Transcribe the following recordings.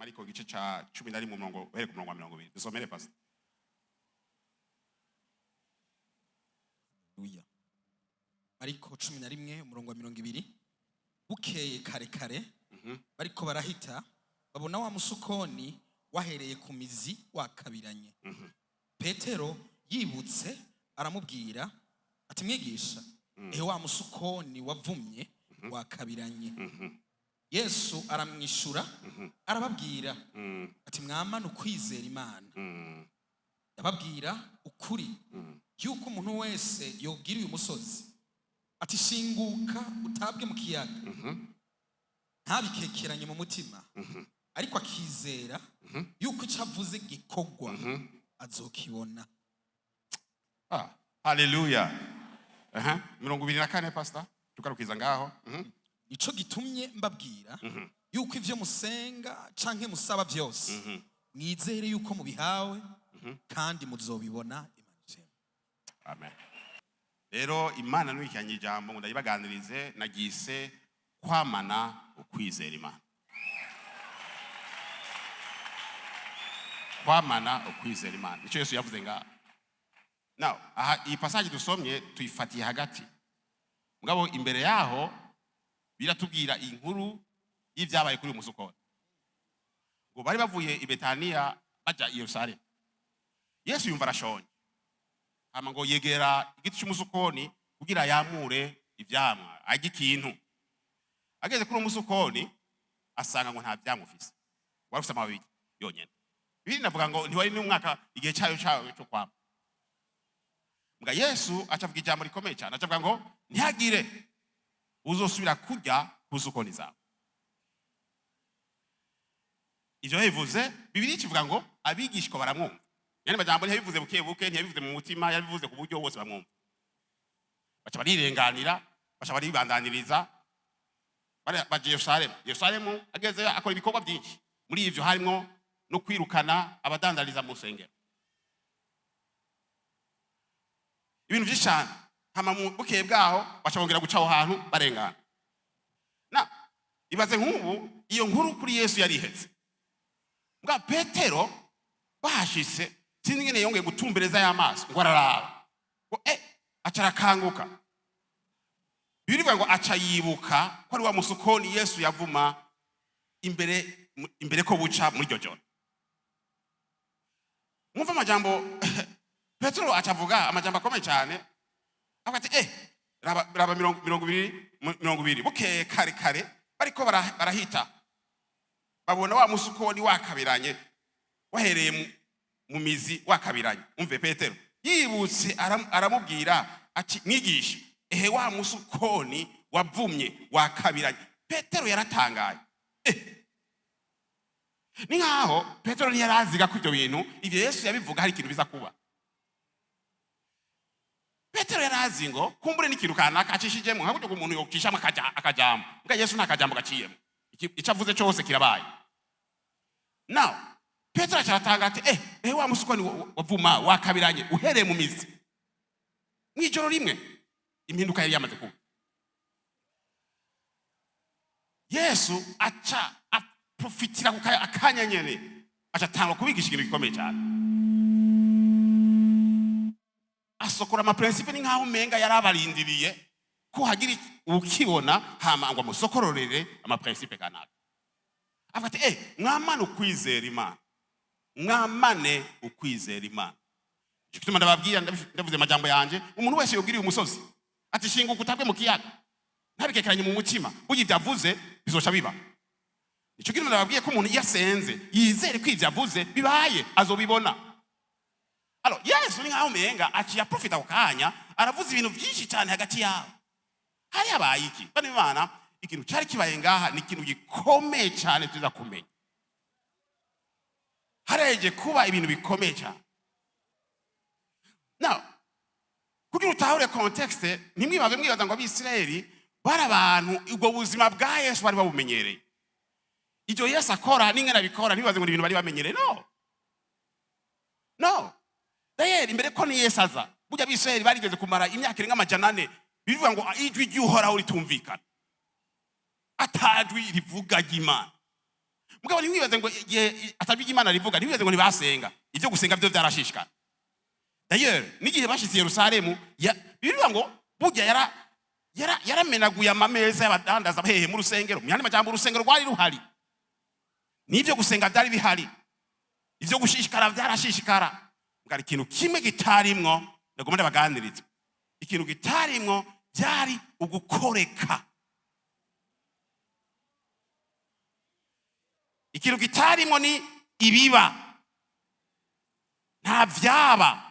Mariko igice ca 11, umurongo, uhereye ku murongo wa 20. Dusomere, pastor. Haleluya. Mariko 11, umurongo wa 20. Bukeye kare kare, bariko barahita, babona wa musukoni wahereye ku mizi wakabiranye. Petero yibutse aramubwira ati: "Mwigisha, ehe wa musukoni wavumye wakabiranye." Yesu aramwishura arababwira ati: "Mwamane ukwizera Imana. Ndababwira ukuri yuko umuntu wese yobwira uyu musozi ati: 'Shinguka utabwe mu kiyaga,' ntabikekeranye mu mutima, ariko akizera yuko icyo avuze gikorwa, azokibona." Ah, haleluya. Aha, 24, pastor, tugarukiza ngaho. Nico gitumye mbabwira yuko ivyo musenga canke musaba vyose, mwizere yuko mubihawe, kandi muzobibona. Imana ishimwe. Amen. Rero Imana nubikanye ijambo ngo ndayibaganirize, nagise kwamana ukwizera Imana. Kwamana ukwizera Imana, nicyo Yesu yavuze ngaha. Now, aha iyi passage dusomye tuyifatiye hagati, mugabo imbere yaho biratubwira inkuru y'ibyabaye kuri uyu musukoni. Ngo bari bavuye i Betaniya baja i Yerusalemu. Yesu yumva arashonje, hama ngo yegera igiti cy'umusukoni kugira yamure ivyamwa, arye ikintu. Ageze kuri uwo musukoni, asanga ngo nta vyamwa ufise, wari ufise amababi yonyene. Bibiri navuga ngo ntiwari n'umwaka, igihe cyayo cyo kwama. Mbwa Yesu acavuga ijambo rikomeye cyane, acavuga ngo ntihagire uzosubira kurya ku musukoni zawe. Ivyo yabivuze, Bibiliya ikivuga ngo abigishwa baramwumva. Yani majambo ntiyabivuze buke buke, ntiyabivuze mu mutima, yabivuze ku buryo bose bamwumva. Baca barirenganira, baca baribandaniriza, baja Yerusalemu. Yerusalemu agezeyo akora ibikorwa byinshi. Muri ivyo harimwo no kwirukana abadandariza mu rusengero, ibintu byinshi cyane. Hama mu bukeye bwaho baca bongera guca aho hantu barengana. Na ibaze nk'ubu iyo nkuru kuri Yesu yari ihetse. Mbwa Petero bahashitse, sinzi ingene yongeye gutumbereza y'amaso ngo araraba, ngo aca arakanguka. Bibiliya ivuga ngo aca yibuka ko ari wa musukoni Yesu yavuma imbere ko buca muri iryo joro. Mwumva amajambo Petero aca avuga, amajambo akomeye cyane. Avuga ati: raba, raba 20, 20. Bukeye kare kare, bariko barahita, babona wa musukoni wakabiranye, wahereye mu mizi wakabiranye. Umve, Petero yibutse aramubwira ati: "Mwigisha, ehe wa musukoni wavumye wakabiranye." Petero yaratangaye. Ni nkaho Petero ntiyaraziga ko ibyo bintu, ibyo Yesu yabivuga, hari ikintu biza kuba. Petero yarazi ngo kumbure n'ikintu kanaka acishijemo, nka buryo umuntu yocishamo akajambo. Mbwa Yesu nta kajambo gaciyemo. Icyo avuze cyose kirabaye. Now Petero acaratanga ati: wa musukoni wavuma wakabiranye uhereye mu mizi." Mw'ijoro rimwe impinduka yari yamaze kuba. Yesu aca aprofitira ku akanya nyene, aca atangwa kubigisha ikintu gikomeye cyane, asokora amaprincipe. Ni nkaho umenga yarabarindiriye ko hagira ukibona, hama ngo amusokororere amaprincipe kanaka. Avuga ati: "Mwamane ukwizera Imana, mwamane ukwizera Imana. Ico gituma ndababwira," ndavuze amajambo yanje, "umuntu wese yobwiriye umusozi ati: 'Shinguka utabwe mu kiyaga,' ntabikekeranye mu mutima, burya ibyo avuze bizoca biba. Ico gituma ndababwiye ko umuntu iyo asenze yizere ko ibyo avuze bibaye, azobibona." Alors Yesu ni nkaho umenga aciye aprofita ako kanya, aravuze ibintu byinshi cyane hagati yabo. Hari habaye iki? Bana Imana, ikintu cyari kibaye ngaha ni ikintu gikomeye cyane tuza kumenya. Hareje kuba ibintu bikomeye cyane. Now, kugira utahure contexte, ntimwibaze mwibaza ngo Abisirayeli bari abantu ubwo buzima bwa Yesu bari babumenyereye. Ibyo Yesu akora n'ingene abikora, ntibibaze ngo ni ibintu bari bamenyereye. No, no. Dayeri imbere ko ni Yesu aza, burya Abisirayeli barigeze kumara imyaka irenga 400 bivuga ngo ijwi ry'Uhoraho ritumvikana, atajwi rivuga ry'Imana. Mugabo ntimwibaze ngo igihe atabyo Imana rivuga, ntimwibaze ngo ntibasenga. Ibyo gusenga byo byarashishikara. D'ailleurs, n'igihe bashitse i Yerusalemu, bivuga ngo burya yaramenaguye amameza y'abadandaza hehe? Mu rusengero. Mu yandi majambo, urusengero rwari ruhari, n'ibyo gusenga byari bihari, ibyo gushishikara byarashishikara. Ngo hari ikintu kimwe kitarimwo ndagomba ndabaganiriza. Ikintu kitarimwo byari ugukoreka. Ikintu kitarimwo ni ibiba, nta vyaba.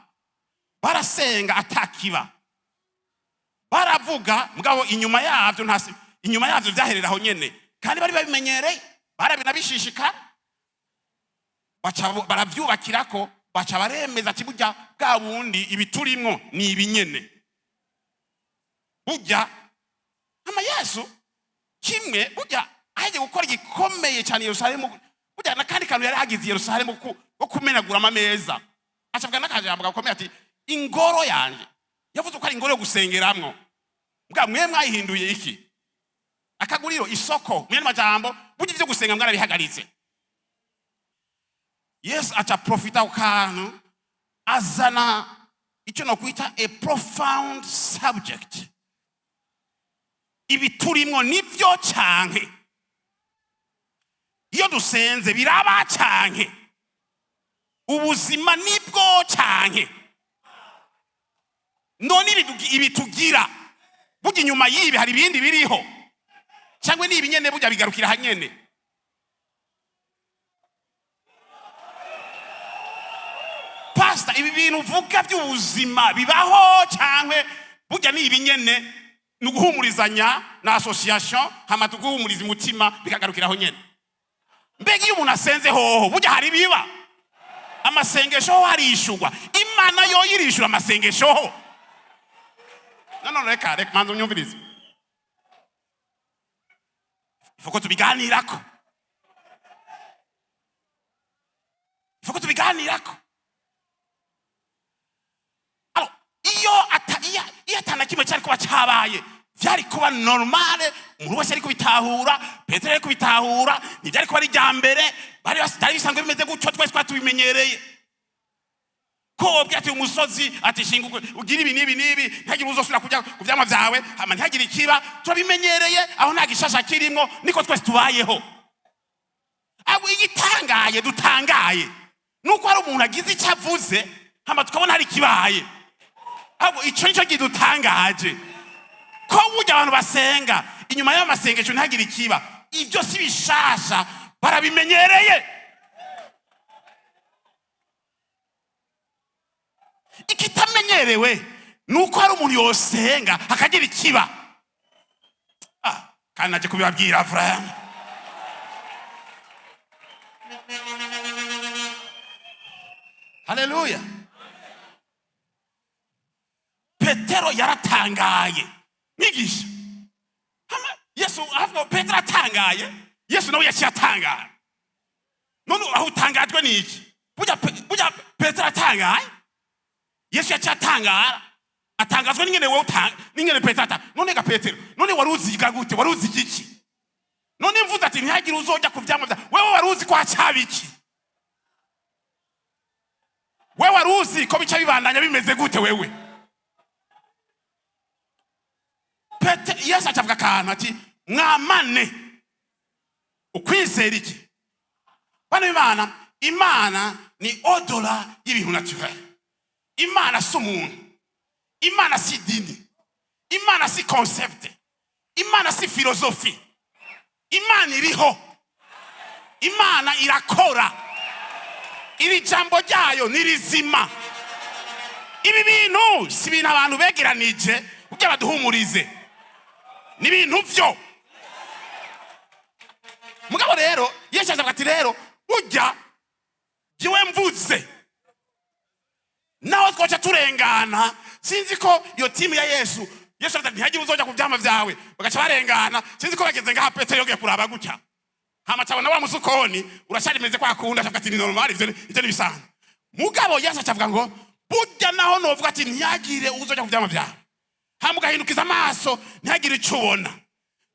Barasenga atakiba, baravuga, mugabo inyuma yavyo nta, inyuma yavyo vyaherera aho nyene. Kandi bari babimenyereye, barabinabishishikara, baca baravyubakirako, baca baremeza ati burya bwa bundi ibiturimwo ni ibinyene burya. Ama Yesu kimwe burya aheje gukora igikomeye cyane i Yerusalemu, burya n'akandi kantu yari agize i Yerusalemu ko kumenagura amameza, acavuga n'akajambo gakomeye ati: "Ingoro yanje yavuze ko ari ingoro yo gusengeramwo, mbwa mwe mwayihinduye iki? Akaguriro, isoko." Mu yandi majambo, burya ibyo gusenga mwarabihagaritse. Yesu aca profita ku kantu, azana icyo nokwita a profound subject: ibiturimwo nibyo, canke iyo dusenze biraba, canke ubuzima nibwo, canke none ibitugira burya inyuma y'ibi hari ibindi biriho, cyangwa ni ibinyene burya bigarukira hanyene? Pastor, ibi bintu uvuga by'ubuzima bibaho, cyangwa burya ni ibinyene, ni uguhumurizanya na association, hama tuguhumuriza umutima bikagarukiraho nyene? Mbega iyo umuntu asenze hoho burya hari biba? Amasengesho ho harishurwa? Imana yo irishura amasengesho ho? No, no, reka, reka manza unyumvirize. Ifoko tubiganirako, ifoko tubiganirako. Alors, iyo atana kimwe cyari kuba cyabaye, byari kuba normale, umuntu wese ari kubitahura, Petero ari kubitahura, ntibyari kuba ari irya mbere, byari bisanzwe bimeze gutyo, twese twari tubimenyereye. Ko wobwira ati umusozi ati shinga ugire ibi n'ibi n'ibi, ntihagire uzosubira kurya ku vyamwa vyawe, hama ntihagire ikiba, turabimenyereye, aho nta gishasha kirimwo, niko twese tubayeho. Abo igitangaye dutangaye nuko hari umuntu agize icyo avuze, hama tukabona hari ikibaye. Ahubwo ico nico kidutangaje, ko burya abantu basenga, inyuma y'amasengesho ntihagire ikiba. Ibyo si bishasha, barabimenyereye. Ikitamenyerewe nuko hari umuntu yosenga hakagira ikiba. Ah, kandi naje kubibabwira vraiment. Haleluya! Petero yaratangaye. Mwigisha, hama Yesu avuga, Petero atangaye, Yesu nawe yaciye atangara. None aho utangajwe n'iki? Burya Petero atangaye, Yesu yaciye atangara, atangazwa n'ingene wewe utanga, n'ingene Petero ata. None ga Petero, none wari uziga gute? Wari uzi iki? None mvuze ati ntihagire uzojya ku vyamwa vya wewe, wari uzi ko hacaba iki? Wewe wari uzi ko bica bibandanya bimeze gute wewe? Pete Yesu acavuga akantu ati: "Mwamane ukwizera iki?" Bana b'Imana, Imana ni au-delà y'ibintu naturel. Imana si umuntu, Imana si idini, Imana si concept, Imana si philosophie. Imana iriho, Imana irakora, iri jambo ryayo ni rizima. Ibi bintu si ibintu abantu begeranije kugira baduhumurize, ni ibintu vyo. Mugabo rero Yesu azavuga ati: "Rero burya jewe mvuze, naho twoca turengana." Sinzi ko iyo timu ya Yesu, Yesu aravuga ati: "Ntihagire uzoja ku vyama vyawe," bagaca barengana. Sinzi ko bageze ngaha, Petero yongeye kuraba gutya, hama cabona wa musukoni uracarimeze kwa kundi, acavuga ati: "Ni normal, ivyo ni bisanzwe." Mugabo Yesu acavuga ngo: "Burya naho novuga ati ntihagire uzoja ku vyama vyawe, hama ugahindukiza amaso ntihagire ico ubona,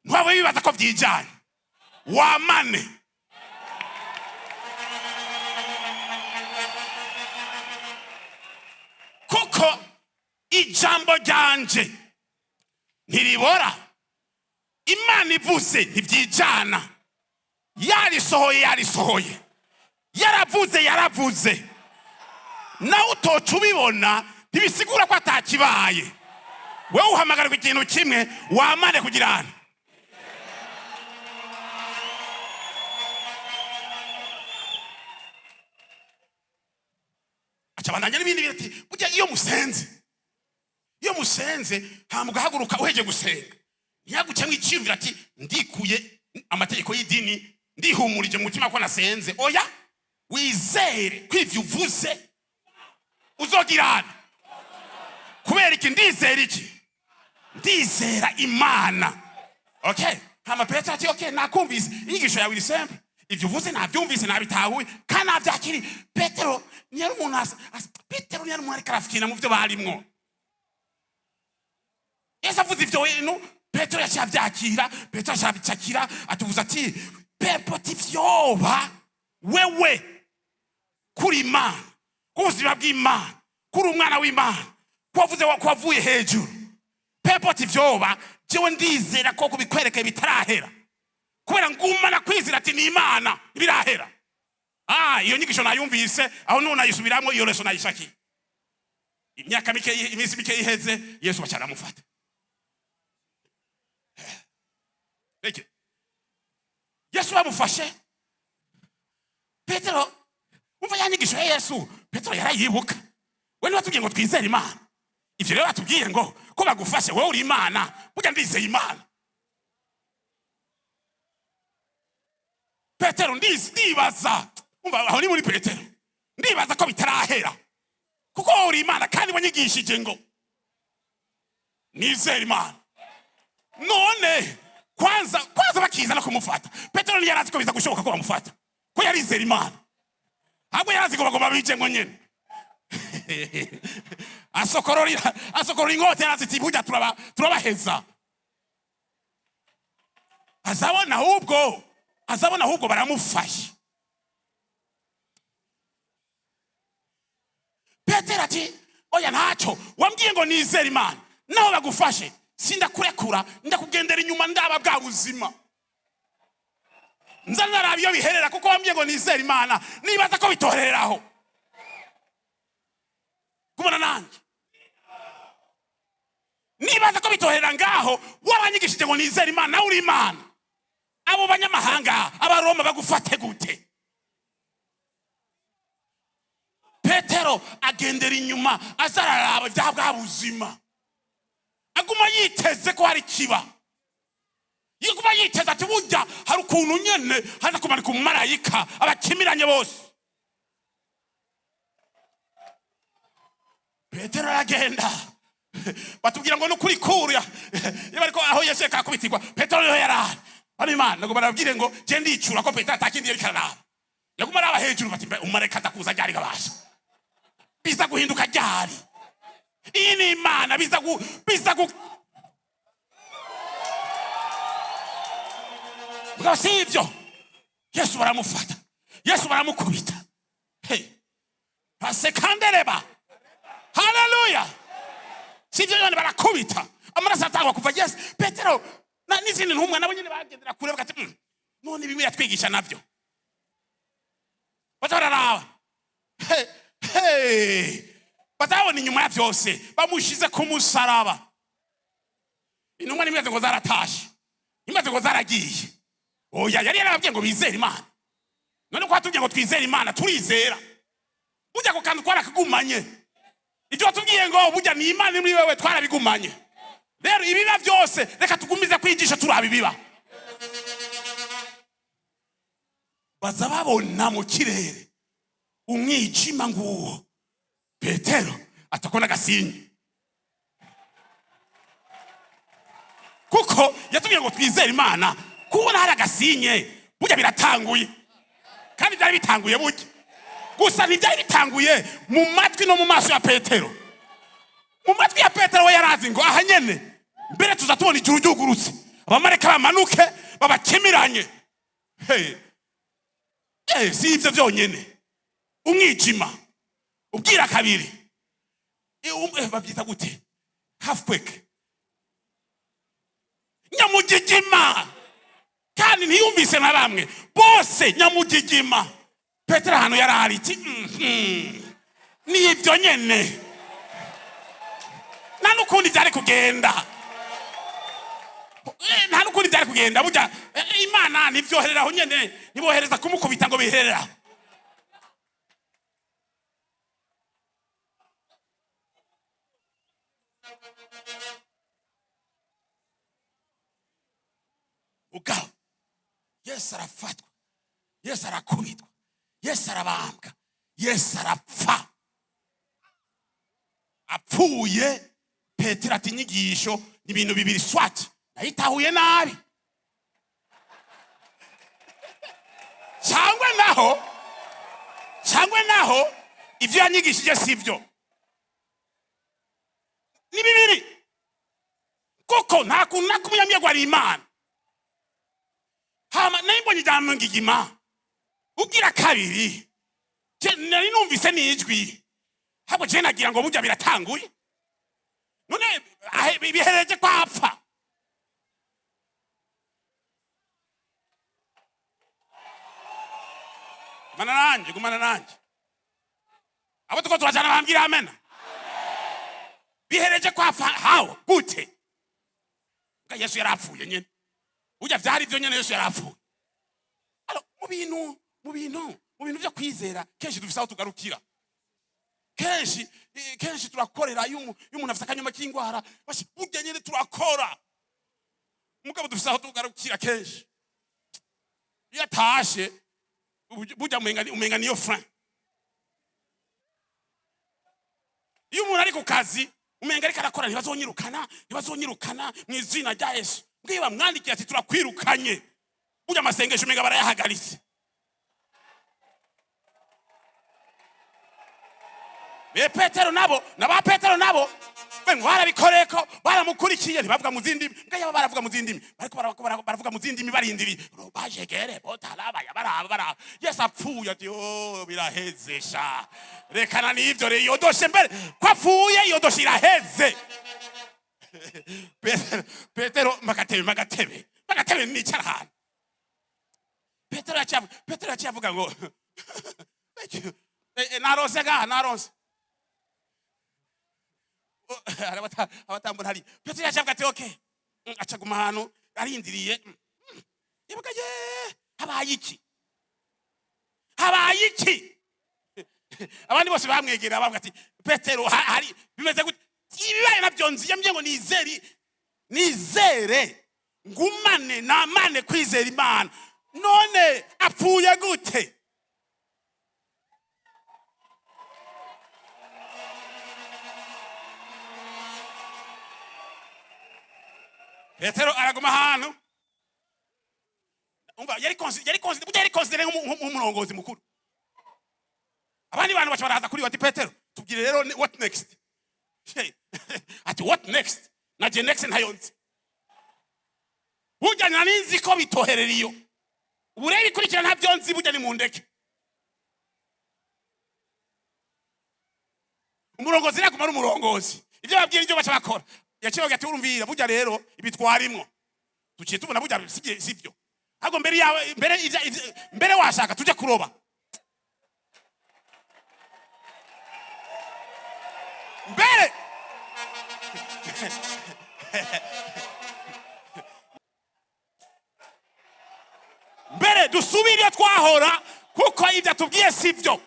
ntiwabe wibaza ko vyijanye, wamane." Ijambo ryanje ntiribora. Imana ivuze ntibyijana. Yarisohoye, yarisohoye, yaravuze, yaravuze. Nawe utoca ubibona ntibisigura ko atakibaye. Wowe uhamagarwa ikintu kimwe, wamane kugira hano. Acabandanya n'ibindi bintu, ati burya iyo musenze, iyo musenze hama ugahaguruka uheje gusenga, ntiyagucemo iciyumviro ati ndikuye amategeko y'idini, ndihumurije mu mutima ko nasenze. Oya, wizere ko ivyo uvuze uzogirana. Kubera iki? Ndizera iki? Ndizera Imana. Okay, hama Petero ati okay, nakumvise inyigisho yawe iri simple, ivyo uvuze navyumvise, nabitahuye kandi navyakiriye. Petero ntiyari umuntu Petero ntiyari umuntu ariko arafyina mu vyo barimwo. Yesu avuze ivyo bintu, Petero yaciye avyakira. Petero yaciye abicakira, atuvuze ati pepoti vyoba wewe kuri Imana, ku buzima bw'Imana, kuri umwana w'Imana, ko wavuze ko wavuye hejuru, pepoti vyoba jewe ndizera ko kubikwereka bitarahera, kubera ngumana kwizera ati ni Imana ntibirahera. Ah, iyo nyigisho nayumvise, aho none nayisubiramwo, iyo leso nayishakiye. Imyaka mike, iminsi mike iheze, Yesu baca aramufata. Reke. Yesu bamufashe, Petero umva ya nyigisho ya Yesu, Petero yarayibuka. We niba ngo twizere Imana, ivyo rero batubwiye ngo ko bagufashe wowe uri Imana, burya ndizeye Imana. Petero ndibaza, umva aho ni muri Petero, ndibaza ko bitarahera kuko wowe uri Imana kandi wanyigishije ngo nizere Imana. None kwanza kwanza bakiza no kumufata, Petero ntiyarazi ko biza gushoboka ko bamufata, ko yarizera Imana. Ahubwo yarazi ko bagomba bice ngo nyene asokorora, asokorora inkota, yarazi ati burya turabaheza. Azabona ahubwo, azabona ahubwo baramufashe. Petero ati oya, ntacyo wambwiye ngo nizere Imana, naho bagufashe sindakurekura, ndakugendera inyuma, ndaba bwa buzima nza naraba iyo biherera, kuko wambwiye ngo nizere Imana, nibaza ko bitoreraho kubona nanjye, nibaza ko bitohera ngaho. Waranyigishije ngo nizere Imana, nawe uri Imana. Abo banyamahanga, Abaroma bagufate gute? Petero agendera inyuma, azararaba ibya bwa buzima, aguma yiteze ko hari kiba, yaguma yiteze ati burya hari ukuntu nyene haza kumanika umumarayika abakimiranye bose. Petero aragenda, batubwira ngo nukuri kuru ya bariko aho Yesu yakakubitirwa, Petero niho yarari. Bano Imana ngo barabwire ngo je ndicura ko Petero atakindi yariko araraba, yaguma araba hejuru, bati mbe umumarayika atakuza ryari gabasha, biza guhinduka ryari? Iyi ni Imana, biza gu biza gu Mugabo si ivyo, Yesu baramufata, Yesu baramukubita. Hey, basekandereba, haleluya. Si ivyo nyene, barakubita, amaraso atangwa kuva. Yesu, Petero n'izindi ntumwa nabo nyene bagendera kure, bagati none bimwe yatwigisha navyo baza bararaba. Hey, hey. Bazabona inyuma ya vyose bamushize ku musaraba. Intumwa nimeze ngo zaratashe, nimeze ngo zaragiye. Oya, yari yarababwiye ngo bizere Imana. None ko watubwiye ngo twizere Imana, turizera. Burya ako kantu twarakagumanye, ibyo watubwiye ngo burya ni Imana iri muri wewe, twarabigumanye. Rero ibiba byose reka tugumize kwigisha turaba ibiba. Baza babona mu kirere umwijima nguwo, Petero atakona agasinye, kuko yatubwiye ngo twizere Imana. Kubona hari agasinye burya biratanguye, kandi byari bitanguye burya, gusa ntibyari bitanguye mu matwi no mu maso ya Petero. Mu matwi ya Petero we yarazi ngo aha nyene mbere tuza tubona ijuru ryugurutse, abamarayika bamanuke babakemiranye. Hey. Si ivyo vyonyene, umwijima ubwira kabiri. Babyita gute? Half quick, nyamugigima, kandi ntiyumvise na bamwe bose. Nyamugigima, Petero ahantu yari ari iti: Ni ibyo nyene, nta n'ukundi byari kugenda." Nta n'ukundi byari kugenda. Burya Imana ntibyohereraho nyene, ntibohereza kumukubita ngo bihereraho. Ugabo Yesu arafatwa, Yesu arakubitwa, Yesu arabambwa, Yesu arapfa. Apfuye, Petero ati: "Inyigisho ni ibintu bibiri: soit nayitahuye nabi, cyangwa naho ibyo yanyigishije si byo." Ni bibiri, kuko nta kuntu nakumuyambwiye ngo ari Imana. Hama nari ijambo ngigima ubwira kabiri. Je nari numvise n'ijwi, ahubwo je nagira ngo burya biratanguye. None bihereje kwapfa. Gumana nanje, gumana nanje. Abo tuko turajana bambwira amena. Bihereje kwapfa hawo gute? Nga Yesu yarapfuye nyene, burya vyari vyo nyene, Yesu yarapfuye. Alors, mu bintu vyo kwizera, kenshi dufise aho tugarukira. Kenshi turakorera. Iyo umuntu afise akanyuma k'ingwara, bashi burya nyene turakora, mugabo dufise aho tugarukira. Kenshi iyo atashe, burya umenga niyo frein. Iyo umuntu ari ku kazi, umenga ariko arakora: "Ntibazonyirukana, ntibazonyirukana mu izina rya Yesu." Mbwiye bamwandikiye ati: "Turakwirukanye," burya amasengesho umenga barayahagaritse. Be Petero nabo na ba Petero nabo bemwe barabikoreko, baramukurikiye, ntibavuga mu zindi ndimi. Mbwa yaba baravuga mu zindi ndimi, bariko baravuga mu zindi ndimi, barindiriye bajegere botarabaya, baraba baraba. Yesu apfuye, ati: "Oh, biraheze sha, rekana n'ivyo rero." Yodoshe mbere ko apfuye, yodoshe iraheze. Petero magatebe, magatebe, magatebe, nicara ahantu. Petero yaciye avuga ngo: "Thank you. Narose gaha, narose." Oh, hari abatambura hari. Petero yaciye avuga ati: "Okay." Acaguma ahantu arindiriye. Ibuka ye, habaye iki? Habaye iki? Abandi bose bamwegera, bavuga ati: "Petero, hari bimeze gute?" "Ibibaye nabyo nzi. Yambwiye ngo nizere, nizere, ngumane namane kwizera Imana. None apfuye gute?" Petero araguma ahantu. Umva, burya yari considéré nk'umurongozi mukuru. Abandi bantu baca baraza kuri we ati: "Petero, tubwire rero, what next?" Hey, ati: "What next? Naje next ntayo nzi. Burya nari nzi ko bitoherera iyo, ubu rero ikurikira ntabyo nzi. Burya ni mundeke." Umurongozi naguma ari umurongozi, ibyo babwira ibyo baca bakora. Yaciye bagira ati: "Urumvira, burya rero ibi twarimwo tuciye tubona burya sivyo. Ahubwo mbere yawe, mbere mbere washaka tujye kuroba." Mbere dusubire iyo twahora, kuko ibyo atubwiye sivyo.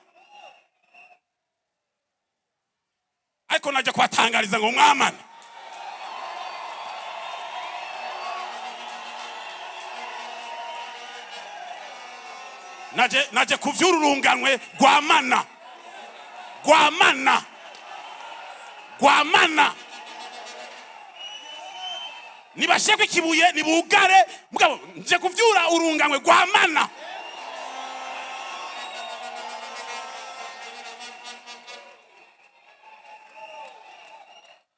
Ariko najya kubatangariza ngo mwamane. Naje kuvyura urunganwe rwamana, rwamana, rwamana. Nibashireko ikibuye, nibugare, mugabo nje kuvyura urunganwe rwamana.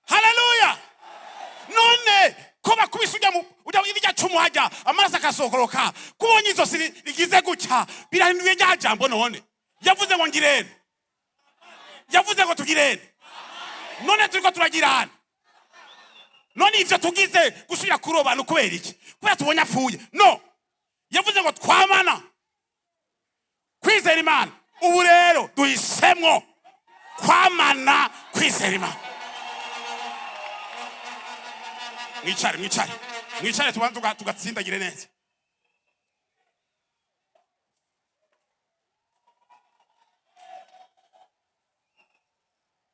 Haleluya! None ko bakubise ujya ujya irya cumu hajya amaraso akasokoroka, kubonye izosi rigize gutya, birahinduye rya jambo. None yavuze ngo ngirene, yavuze ngo tugirene. None turiko turagirana, none ivyo tugize gusubira kuroba ni ukubera iki? Kubera tubonye apfuye? No, yavuze ngo twamana kwizera Imana. Ubu rero duhisemwo kwamana kwizera Imana. Mwicare, mwicare, mwicare, tubanze tugatsindagire neza.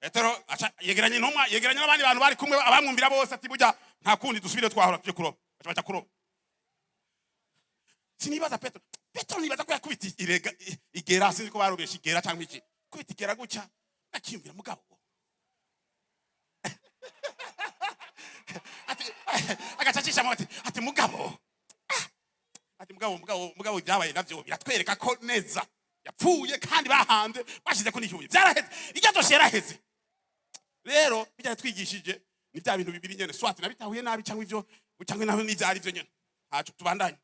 Petero aca yegeranya intumwa, yegeranya n'abandi bantu bari kumwe, abamwumvira bose, ati: "Burya nta kundi, dusubire twahora, tujye kuroba." Baca baja kuroba. Sinibaza Petero, nibaza ko yakubita irega, igera, sinzi ko barobesha igera cyangwa iki, kubita igera gutya, akiyumvira mugabo ati, agaca acishamo ati mugabo, ati mugabo, mugabo, mugabo, ibyabaye navyo biratwereka ko neza yapfuye, kandi bahambye bashize ko n'ikibuye, byaraheze, irya dosiye yaraheze. Rero bijya twigishije ni bya bintu bibiri nyene, soit nabitahuye nabi cyangwa ivyo, cyangwa naho n'ivyari byo nyene. Ntaco, tubandanye.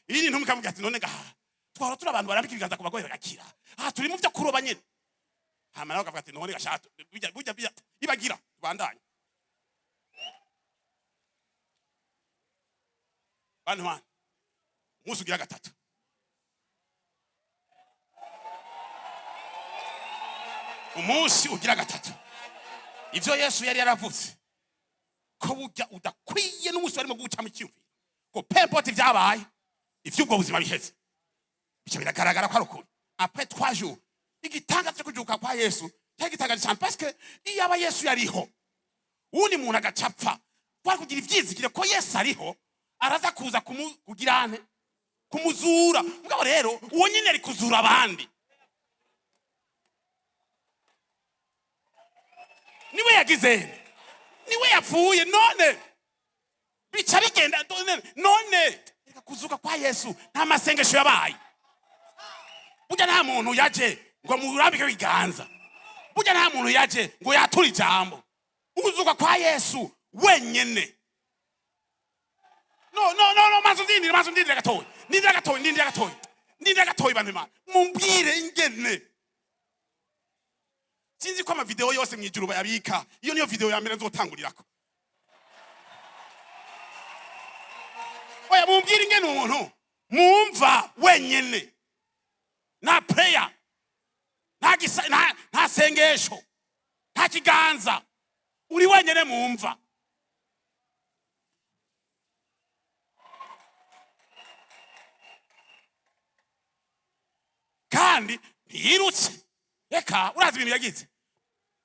Iyi ni ntumwe ikamubwira ati: "None gaha twahora turi abantu barambika ibiganza ku bagore bagakira, aha turi mu byo kuroba nyene." Hama nawe akavuga ati: "None gashato, bijya bijya bijya, ibagira, tubandanye." Bantu bana, umunsi ugira gatatu, umunsi ugira gatatu, ivyo Yesu yari yaravuze ko burya udakwiye n'umunsi warimo gucamo icyumviro ko peu importe ibyabaye, ivy'ubwo buzima biheze, bica biragaragara ko ari ukuri. Après 3 jours, igitangaza cyo kujuka kwa Yesu cyari gitangaje cyane, parce que iyo aba Yesu yariho, uwundi muntu agaca apfa, kwari kugira ivyizigiro ko Yesu ariho, araza kuza kugira ane kumuzura. Mugabo rero uwo nyine ari kuzura abandi, niwe yagize, niwe yapfuye. None bica bigenda none reka, kuzuka kwa Yesu nta masengesho yabaye. Burya nta muntu yaje ngo murambike ibiganza, burya nta muntu yaje ngo yature ijambo. Uzuka kwa Yesu wenyene. No, no, no, no, manzo ndindire, manzo ndindire gatoya, ndindire gatoya, ndindire gatoya, ndindire gatoya. Bantu Imana, mumbwire ingene, sinzi ko amavideo yose mwijuru bayabika, iyo niyo video ya mbere nzotangurirako. Oya, mumbwire ingene umuntu mumva wenyene, nta prayer, nta nta sengesho, nta kiganza, uri wenyene mumva. Kandi ntiyirutse. Reka, urazi ibintu yagize?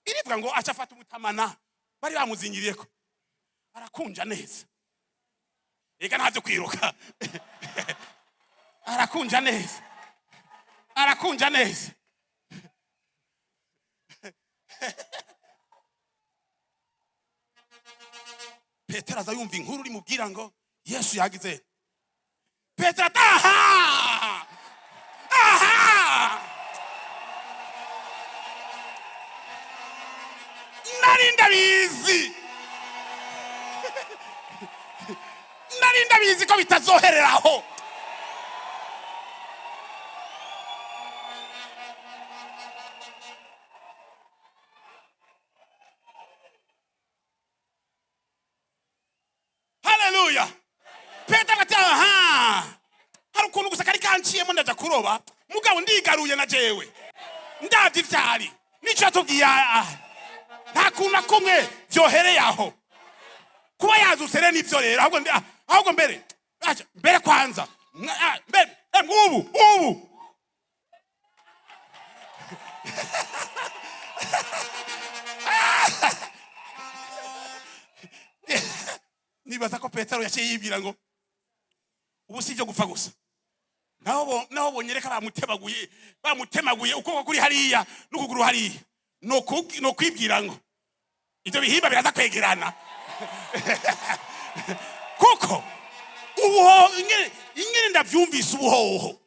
Irivuga ngo aca afata umutamana bari bamuzingiriyeko, arakunja neza. Reka, ntabyo kwiruka, arakunja neza, arakunja neza. Petero aza yumva inkuru rimubwira ngo Yesu yagize. Petero ati: "Aha, aha, nari ndabizi, nari ndabizi ko bitazohereraho." Haleluya! Petero ati: "Aha, hari ukuntu gusa kari kanciyemo, ndaja kuroba, mugabo ndigaruye na jewe ndavye ivyari nico yatubwiye. Ah, nta kuntu na kumwe vyohereye aho kuba yazutse." Rero nivyo rero, ahubwo ahubwo mbere, acha, mbere kwanza, mbere ubu ubu nibaza ko Petero yaciye yibwira ngo ubu si ibyo gupfa gusa, naho bonyereka bamutebaguye, bamutemaguye ukuboko kuri hariya n'ukuguru hariya, no kwibwira ngo ibyo bihimba biraza kwegerana, kuko ubuhoho ingene ndavyumvise, ubuhoho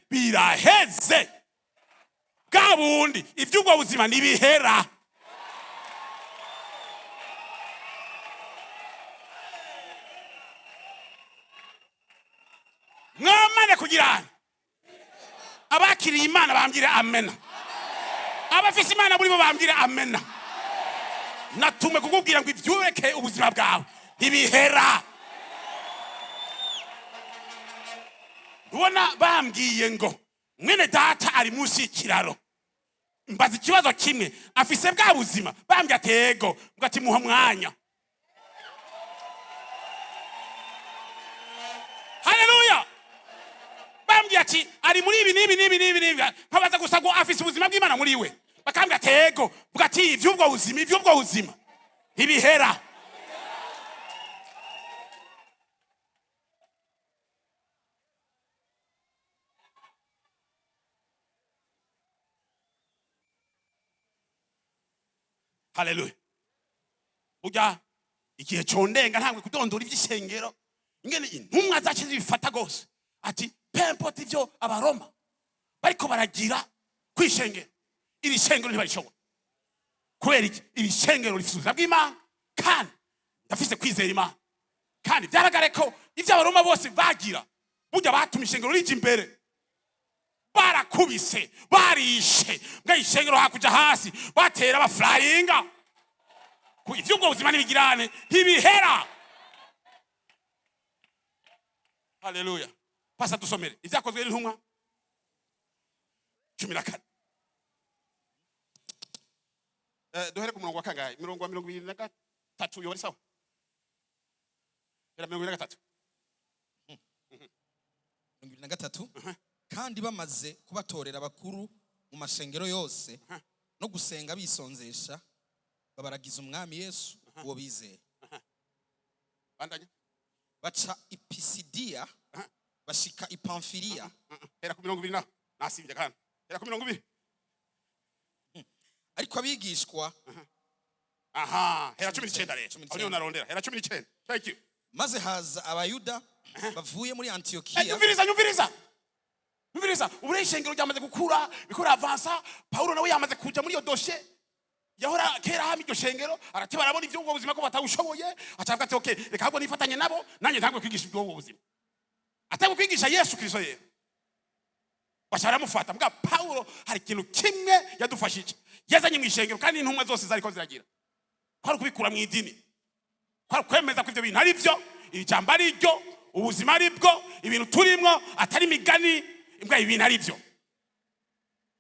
biraheze bwa bundi, iby'ubwo buzima ntibihera. Mwamane kugira abakiriye Imana bambwire amena. Abafise Imana muri bo bambwira amena. Natumwe kukubwira ngo ivyubeke ubuzima bwawe ntibihera. Ubona bambwiye ngo mwene data ari munsi y'ikiraro, mbaza ikibazo kimwe: afise bwa buzima? Bambwiye ati ego, ngo ati muha mwanya. Haleluya! Bambwiye ati ari muri ibi n'ibi n'ibi n'ibi n'ibi, nkabaza gusa ngo afise ubuzima bw'Imana muri we? Bakambwira ati ego, vuga ati ivy'ubwo buzima ntibihera. Haleluya! Burya igihe condenga ntabwo kudondora iby'ishengero, ingene intumwa zacu zibifata gose, ati peu importe ivyo Abaroma bariko baragira kwishengero, iri shengero ntibarishobora. Kubera iki? Iri shengero rifite ubuzima bw'Imana, kandi ndafise kwizera Imana, kandi byaragare ko ivyo Abaroma bose bagira, burya batuma ishengero rija imbere. Barakubise, barishe, mbwa ishengero hakuja hasi batera abafurayinga. Ivy'ubwo buzima n'ibigirane ntibihera. Haleluya! Pasa dusomere Ibyakozwe n'Intumwa 14. Duhere ku murongo wa kangahe? Mirongo wa 23 yobari sawa. Era 23. 23. Kandi bamaze kubatorera abakuru mu mashengero yose no gusenga bisonzesha, babaragiza Umwami Yesu uwo bizeye. Bandanya. Baca i Pisidiya, bashika i Pamfiliya. Hera ku 20 naho nasibye, kandi hera ku 20. Ariko abigishwa Aha, hera 19 rero. 19. Aho niho narondera, hera 19. Thank you. Maze haza Abayuda bavuye muri Antiyokiya. Nyumviriza, nyumviriza, nyumviriza! Ubu rero ishengero ryamaze gukura, bikora avansa. Paulo nawe yamaze kuja muri iyo dossier yahora kera hama iryo shengero, arateba, arabona ivy'ubwo buzima ko batawushoboye, acavuga ati okay, reka ahubwo nifatanye nabo, nanjye ntangwe kwigisha iby'ubwo buzima. Atangwe kwigisha Yesu Kristo yera, baca baramufata. Mbwa Paulo hari ikintu kimwe yadufashije, yazanye mu ishengero, kandi intumwa zose zariko ziragira, kwari ukubikura mu idini, kwari kwemeza ko ivyo bintu ari byo, iri jambo ari ryo, ubuzima ari bwo, ibintu turimwo atari imigani, imbwa ibintu ari byo.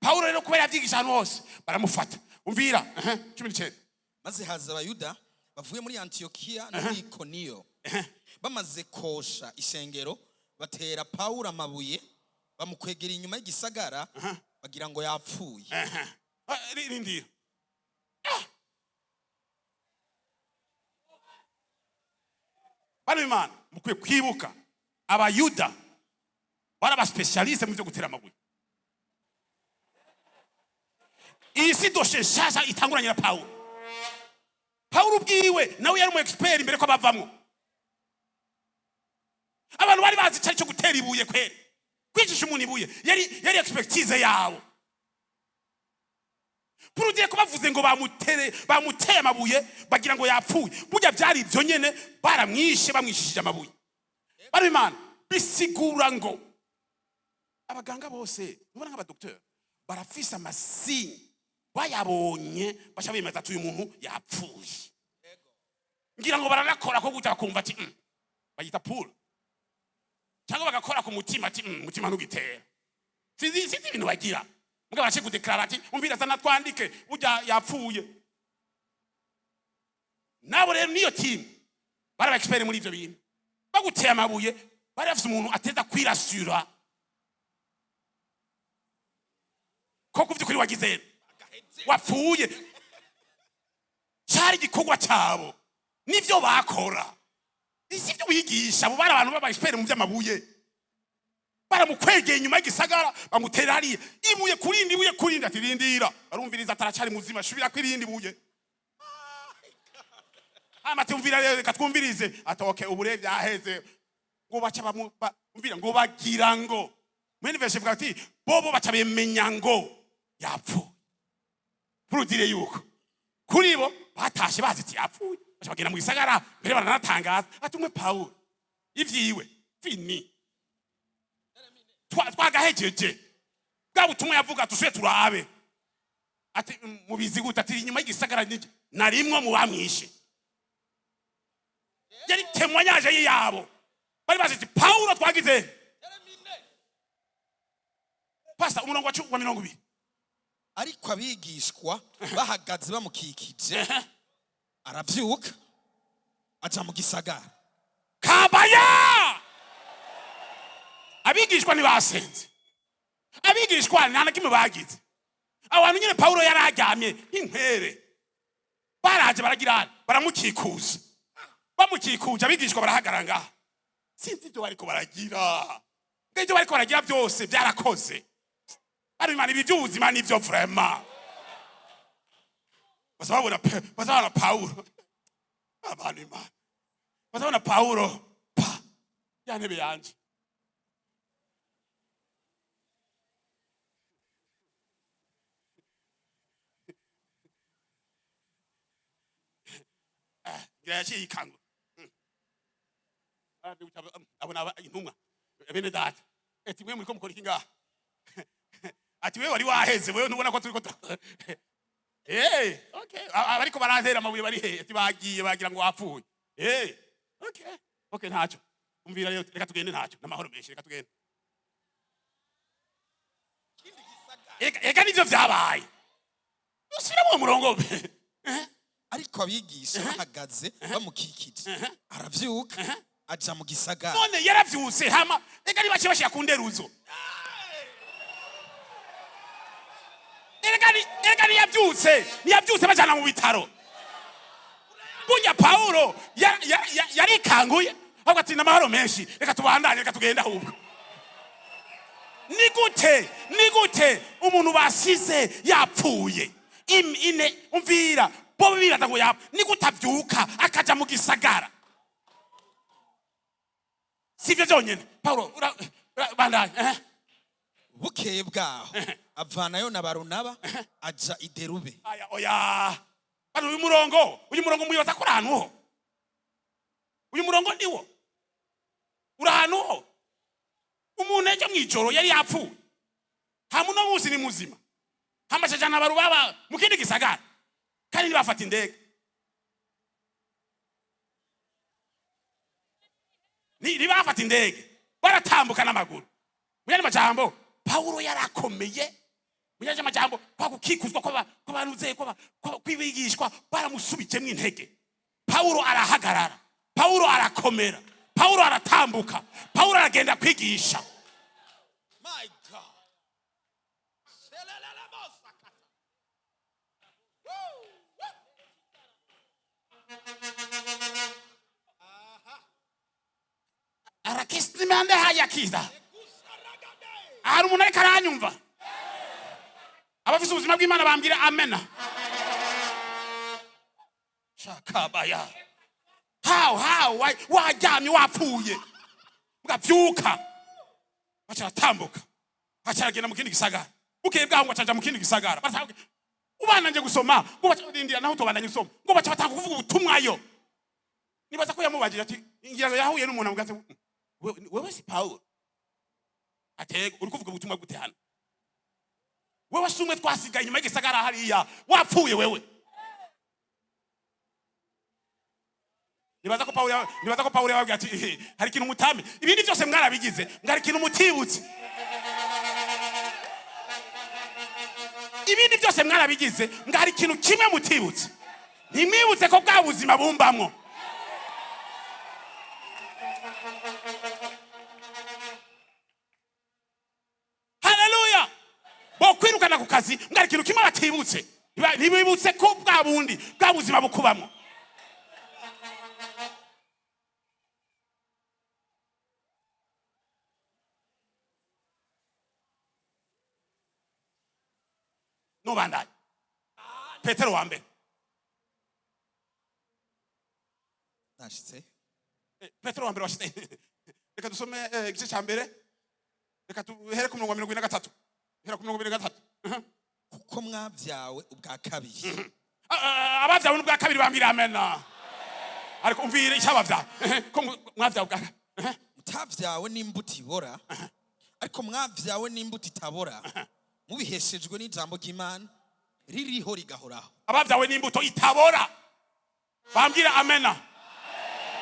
Paulo rero kubera yavyigisha ahantu hose, baramufata. Umvira, 19. Maze haza Abayuda bavuye muri Antiyokiya no muri Ikoniyo, bamaze kosha ishengero, batera Pawulo amabuye, bamukwegera inyuma y'igisagara, bagira ngo yapfuye. Ah, rindira. Ah! Bana b'Imana, mukwiye kwibuka Abayuda bari aba spécialistes mu byo gutera amabuye. Iyi si dossier nshasha itanguranye na Pawulo. Pawulo ubwiwe nawe yari umu expert imbere ko bavamwo. Abantu bari bazi icari cyo gutera ibuye kweri, kwicisha umuntu ibuye yari expertise yabo. Purudiye ko bavuze ngo bamutere, bamuteye amabuye, bagira ngo yapfuye, burya byari ibyo nyene, baramwishe, bamwishishije amabuye. Bari Imana bisigura ngo abaganga bose mubona nk'abadokiteri barafise ama signes, bayabonye baca bemeza ati uyu muntu yapfuye. Ngira ngo baranakora ko gutya, bakumva ati bayita pouls, cyangwa bagakora ku mutima ati umutima ntugitera." Sinzi ibintu bagira, mbwa barashe kudeklara ati umvira sana twandike burya yapfuye. Nabo rero niyo team bari aba expert muri ivyo bintu. Baguteye amabuye, bari bafise umuntu ateza kwirasura ko kuvyukuri wagize wapfuye. Cyari igikorwa cyabo, nivyo bakora, si ibyo wigisha. Abo bari abantu b'aba expert mu by'amabuye. Baramukwegeye inyuma y'igisagara, bamutera hariya ibuye kurindi, ibuye kurindi, ati rindira. Barumviriza, ataracari muzima, shubira ko irindi buye. Hama ati umvira rero, reka twumvirize. Ati okay, ubu rero byaheze. Ngo baca umvira ngo bagira ngo mwene verset ivuga ati bobo baca bemenya ngo yapfuye. Purudire yuko kuri bo batashe bazi ati yapfuye, baca bagenda mu gisagara mbere baranatangaza ati umwe Pawulo ivyiwe fini, twagahejeje bwa butumwa yavuga, tusuye turabe. Ati mubizi gute? Ati inyuma y'igisagara narimwo mu bamwishe. Yari témoignage yabo, bari bazi ati Pawulo twagize. Pastor, umurongo wa 20. Ariko abigishwa bahagaze bamukikije, aravyuka aja mu gisagara. Kabaya, abigishwa ntibasenze, abigishwa nta na kimwe bagize. Abantu nyine Pawulo yari aryamye nk'inkwere, baraje baragira baramukikuza. Bamukikuje, abigishwa barahagarara ngaha. Sinzi ibyo bariko baragira, ngo ibyo bariko baragira byose byarakoze. Bari Imana, ibi by'ubuzima nibyo vraiment. Baza babona baza babona Pawulo, abantu Imana, baza babona Pawulo pa ya ntebe yanje. Ngira yaciye yikangura. Abona intumwa, bene data, ati mwe muriko mukora iki ngaha? Ati wewe wari waheze, wewe ntubona ko turiko okay, abariko barantera amabuye bari he? Ati bagiye bagira ngo wapfuye. Okay, ntacyo umvira rero, reka tugende, ntacyo n'amahoro menshi, reka tugende. Eka nivyo vyabaye, usubiramo uwo murongo. Ariko abigisha bahagaze bamukikije, aravyuka aja mu gisagara. None yaravyutse, hama reka nibace bashira ku nderuzo. Erega niyabyutse bajana mu bitaro. Burya Pawulo yarikanguye ahubwo ati n'amahoro menshi, reka tubandanye, reka tugende ahubwo. Ni gute umuntu basize yapfuye ine, umvira, bo bibaza ngo yapfa, ni gute avyuka akaja mu gisagara? Sivyo byonyene Pawulo bandanye. Bukeye bwaho avanayo na Barunaba aja i Derube. Aya, oya bano, uyu murongo muyibaza ko uri ahantu ho? Uyu murongo niwo uri ahantu ho? Umuntu ejo mw'ijoro yari yapfuye, hama uno munsi ni muzima, hama acajana Barunaba mu kindi gisagara, kandi ntibafata indege. Ntibafata indege, baratambuka n'amaguru. Mu yandi majambo, Pawulo yarakomeye. Mu yandi majambo, kwa gukikuzwa kw'abantu kw'abigishwa baramusubijemwo intege. Pawulo arahagarara, Pawulo arakomera, Pawulo aratambuka, Pawulo aragenda kwigisha. My God. Arakisitimande hayakiza. Hari umuntu ariko aranyumva? Abafise ubuzima bw'Imana bambwira amena. Shakabaya, how waryamye wapfuye, ugavyuka, baca aratambuka, baca aragenda mu kindi gisagara. Bukeye bwaho ngo acaja mu kindi gisagara. Ubandanye gusoma ngo baca rindira, naho utobandanye usoma ngo baca batanga kuvuga ubutumwayo. Nibaza ko yamubajije ati ngira ngo yahuye n'umuntu amugaze: "Wewe si Paulo?" Atego uri kuvuga ubutumwa gute hano? Wewe si umwe twasigaye inyuma y'igisagara hariya wapfuye wewe? Nibaza ko Paulo yababwiye ati: "Hari ikintu mutame, ibindi byose mwarabigize, ngo hari ikintu mutibutse. Ibindi byose mwarabigize, ngo hari ikintu kimwe mutibutse. Ntimwibutse ko bwa buzima bumbamwo." Haleluya! Bokwirukana ku kazi, ngo hari ikintu kimwe batibutse. Ntibibutse ko bwa bundi bwa buzima bukubamwo. Nubandanye, Petero wa mbere. Nashitse. Petero wa mbere washitse. Reka dusome igice cya mbere, reka tuhere ku murongo wa 43. Hera ku 23. Kuko mwabyawe ubwa kabiri. Ah, ah, abavyawe n'ubwa kabiri bambwira amena. Ariko umvire icyo ko mwavyawe ubwa kabiri. Mutavyawe n'imbuto ibora, ariko mwavyawe n'imbuto itabora, mubiheshejwe n'ijambo ry'Imana. Ririho rigahoraho. Ababyawe n'imbuto itabora, bambwira amena.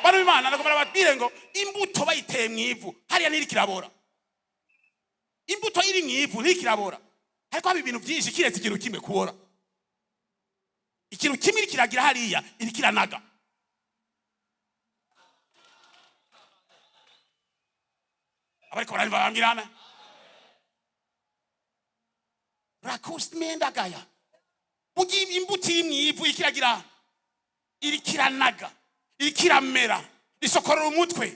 Bano Imana nagomba babwire ngo imbuto bayiteye mu ivu hariya ntirikirabora. Imbuto iri mu ivu ntirikirabora, ariko haba ibintu byinshi kiretse ikintu kimwe kubora. Ikintu kimwe iri kiragira hariya, iri kiranaga. Abariko barabimva bambwira amen. Rakusmendagaya, burya imbuto iri mu ivu ikiragira, iri kiranaga, iri kiramera, isokorora umutwe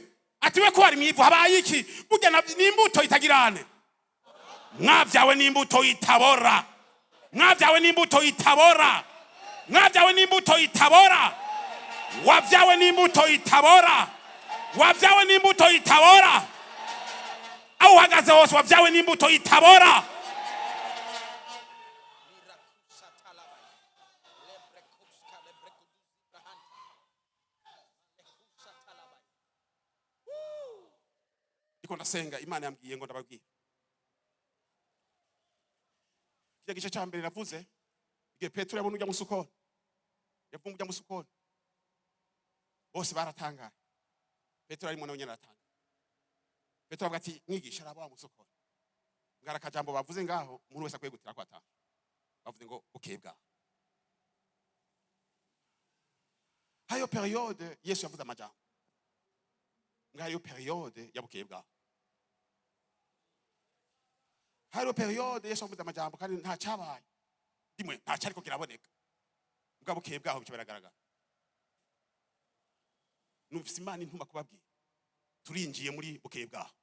ati we ko hari mu ivu habaye iki? Burya ni imbuto itagirane. Mwabyawe n'imbuto itabora, mwabyawe n'imbuto itabora, mwabyawe n'imbuto itabora, wabyawe n'imbuto itabora, wabyawe n'imbuto itabora. Aho uhagaze hose wabyawe n'imbuto itabora. Ndiko ndasenga, Imana yambwiye ngo ndababwire kirya gice cya mbere navuze igihe Petero yabona ujya musukoni, yavuga ujya musukoni, bose baratangaye. Petero arimo nawe nyine aratangara. Petero avuga ati: "Mwigisha, araba wa musukoni." Ngara akajambo bavuze ngaho umuntu wese akwiye gutira ko atanga. Bavuze ngo bukeye bwaho. Hayo période Yesu yavuze amajambo ngayo, période ya bukeye bwaho. Hariho période Yesu yavuze amajambo kandi nta cyabaye dimwe, nta cyariko kiraboneka. Bwa bukeye bwaho bica biragaragara. Numvise Imana intuma kubabwira, turinjiye muri bukeye bwaho.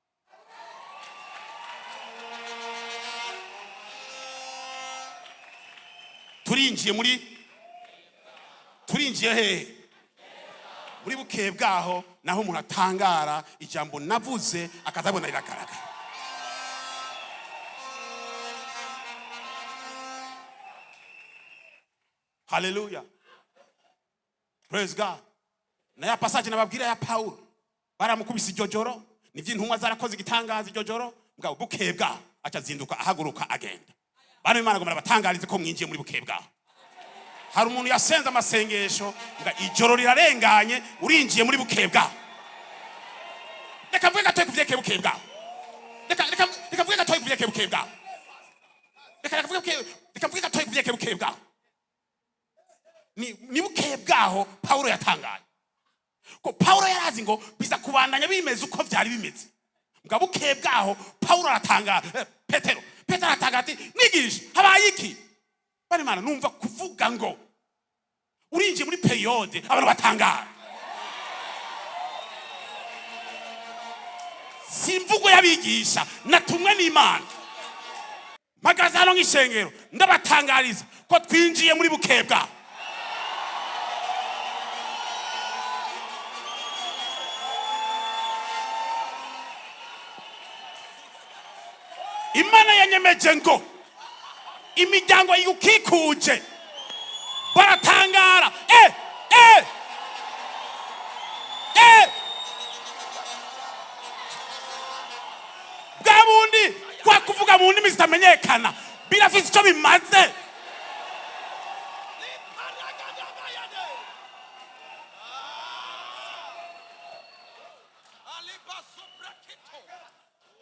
Turinjiye muri, turinjiye hehe? Muri bukeye bwaho, naho umuntu atangara ijambo navuze akazabona riragaragara. Haleluya, praise God. Na ya passage nababwira ya Paulo, baramukubise iryo joro, nivyo intumwa zarakoze igitangaza iryo joro, mugabo bukeye bwaho aca azinduka, ahaguruka, agenda. Bana Imana ngo murabatangarize ko mwinjiye muri bukeye bwaho. Hari umuntu yasenze amasengesho nga ijoro rirarenganye, urinjiye muri bukeye bwaho. Reka mvuge gatoya kuvyerekeye bukeye bwaho. Reka mvuge gatoya kuvyerekeye bukeye bwaho. Reka mvuge gatoya kuvyerekeye bukeye bwaho. Ni bukeye bwaho Paulo yatangaye ko Paulo yarazi ngo biza kubandanya bimeze uko vyari bimeze. Mbwa bukeye bwaho Paulo aratangara, Petero aratangara ati: "Mwigisha, habaye iki?" Bari Mana numva kuvuga ngo urinjiye muri période abantu batangara. Si imvugo y'abigisha, natumwe n'Imana. Mpagaze hano nk'ishengero ndabatangariza ko twinjiye muri bukeye bwaho. Imana yanyemeje ngo imiryango igukikuje baratangara. Eh, eh, eh. Bwa bundi kwa kuvuga mu ndimi zitamenyekana birafise icyo bimaze.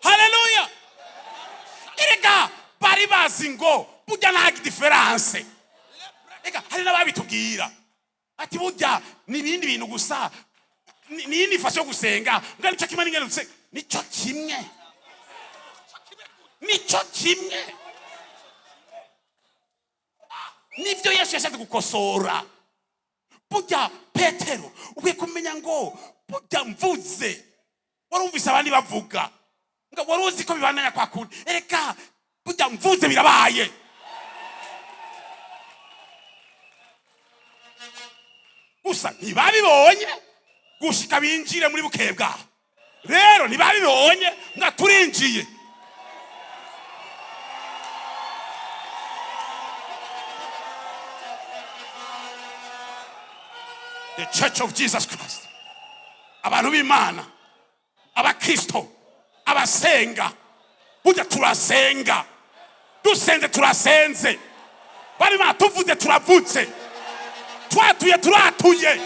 Haleluya. Erega bari bazi ngo burya nta différence. Ega hari n'ababitubwira ati burya ni ibindi bintu gusa, ni iyindi façon yo gusenga, mbwa nicyo kimwe n'ingene dusenga, nicyo kimwe, nicyo kimwe. Nivyo Yesu yashatse gukosora. Burya Petero ukwiye kumenya ngo burya mvuze, warumvise abandi bavuga ngo wari uzi ko bibandanya kwa kundi. Ereka burya mvuze birabaye. Gusa ntibabibonye gushika binjire muri bukeye bwaho. Rero ntibabibonye nga turinjiye. The Church of Jesus Christ, abantu b'Imana, abakristo abasenga, burya turasenga, dusenze turasenze. Bari batuvuze turavutse, twatuye turatuye.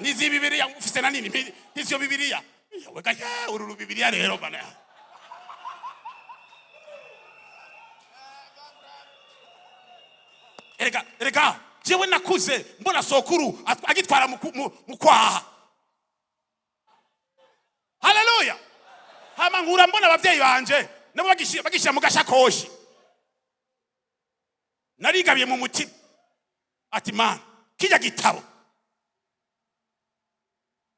Nizi Bibiliya ufise na nini? Nizi yo Bibiliya. Wega ye, uru Bibiliya rero bana. Erega, erega, jewe nakuze mbona sokuru agitwara mu kwaha. Haleluya. Hama nkura mbona abavyeyi banje nabo bagishira mu gashakoshi. Narigabiye mu mutima ati man, kijya gitabo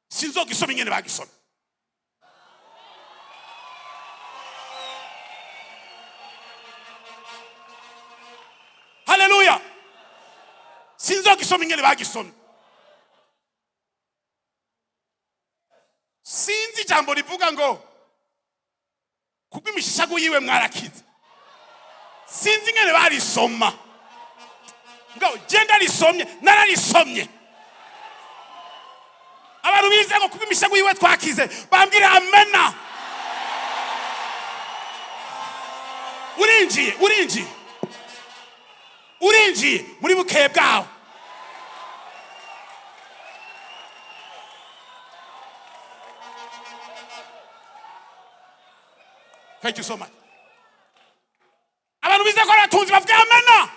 sinzogisoma ingene bagisoma. Haleluya. Sinzogisoma ingene bagisoma. Sinzi ijambo rivuga ngo kubw'imishago yiwe mwarakize. Sinzi ingene barisoma. Ngo je ndarisomye, nararisomye. Abantu bize ngo kubw'imishago yiwe twakize, bambwira amena. Urinjiye, urinjiye. Urinjiye muri bukeye bwawe. Thank you so much. Abantu bize ko aratunze bavuga amena.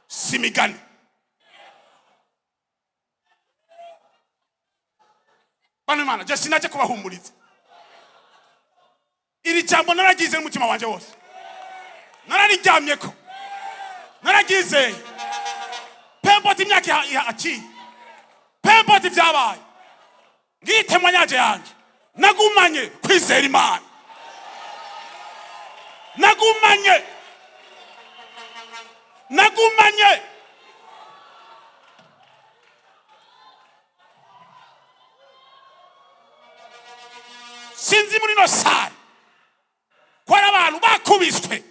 Simigani. Bano Imana, je sinaje kubahumuriza. Iri jambo naragize n'umutima wanje wose. Narariryamyeko. Naragize. Pemboti imyaka aciye. Pemboti vyabaye. Ngite mwanyaje yanje. Nagumanye kwizera Imana. Nagumanye. Nagumanye. Sinzi muri no sare ko ari abantu bakubiswe